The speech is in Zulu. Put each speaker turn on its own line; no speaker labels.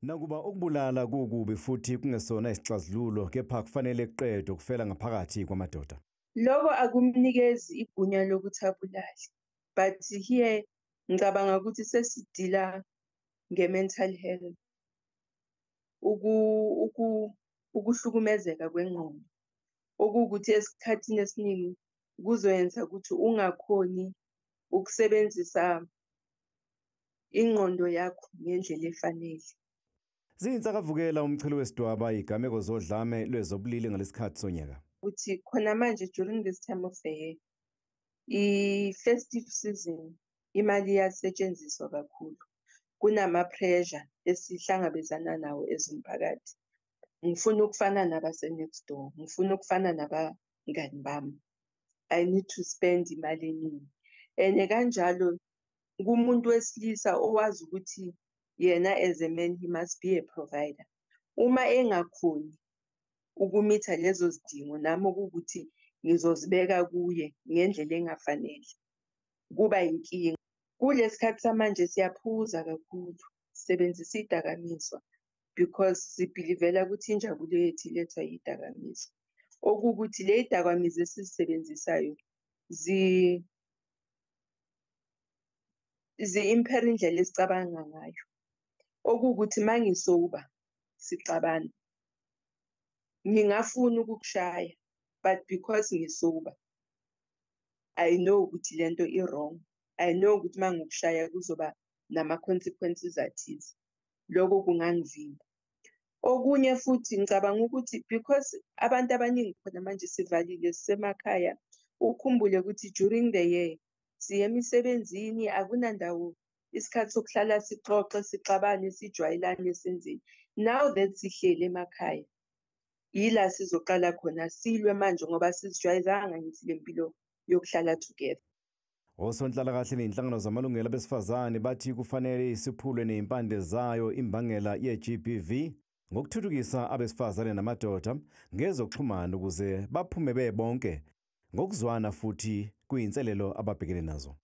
Nakuba ukubulala kukubi futhi kungesona isixazululo, kepha kufanele kuqedwe ukufela ngaphakathi kwamadoda.
Loko akumnikezi igunya lokuthi abulale, but here ngicabanga ukuthi sesi-deal-a nge-mental health, ukuhlukumezeka kwengqondo, okuwukuthi esikhathini esiningi kuzoyenza ukuthi ungakhoni ukusebenzisa ingqondo yakho ngendlela efanele.
Ziyinsakavukela umchilo wesidwaba igameko zodlame lwezobulili ngalesikhathi sonyaka.
Ukuthi khona manje during this time of the year, i-festive season, imali iyasetshenziswa kakhulu. Kunama-pressure esihlangabezana nawo as umphakathi. Ngifuna ukufana nabase-next door, ngifuna ukufana nabangani bami. I need to spend imali eningi. And kanjalo kumuntu wesilisa owazi ukuthi yena as a man he must be a provider. Uma engakhoni uku-meet-a lezo zidingo nami okuwukuthi ngizozibeka kuye ngendlela engafanele, kuba inkinga. Kulesi sikhathi samanje siyaphuza kakhulu, sisebenzisa iy'dakamizwa because si-believe-la ukuthi injabulo yethu ilethwa iy'dakamizwa. Okuwukuthi le y'dakamizwa esizisebenzisayo zi-impair indlela esicabanga ngayo. Okuwukuthi uma ngi-sober sixabana, ngingafuna ukukushaya but because ngi-sober, I know ukuthi lento i-wrong. I know ukuthi uma ngikushaya kuzoba nama-consequences athize. Lokho kungangivimba. Okunye futhi ngicabanga ukuthi because abantu abaningi khona manje sivalile sisemakhaya, ukhumbule ukuthi during the year siya emisebenzini, akunandawo isikhathi sokuhlala sixoxe, sixabane, sijwayelane, senzeni. Now that sihleli emakhaya, yila sizoqala khona silwe manje ngoba sizijwayezanga ngithi le mpilo yokuhlala together.
Osonhlalakahle ney'nhlangano zamalungelo abesifazane bathi kufanele isiphulwe ney'mpande zayo imbangela ye-GBV ngokuthuthukisa abesifazane namadoda ngezokuxhumana ukuze baphume bebonke ngokuzwana futhi kuyinselelo ababhekene nazo.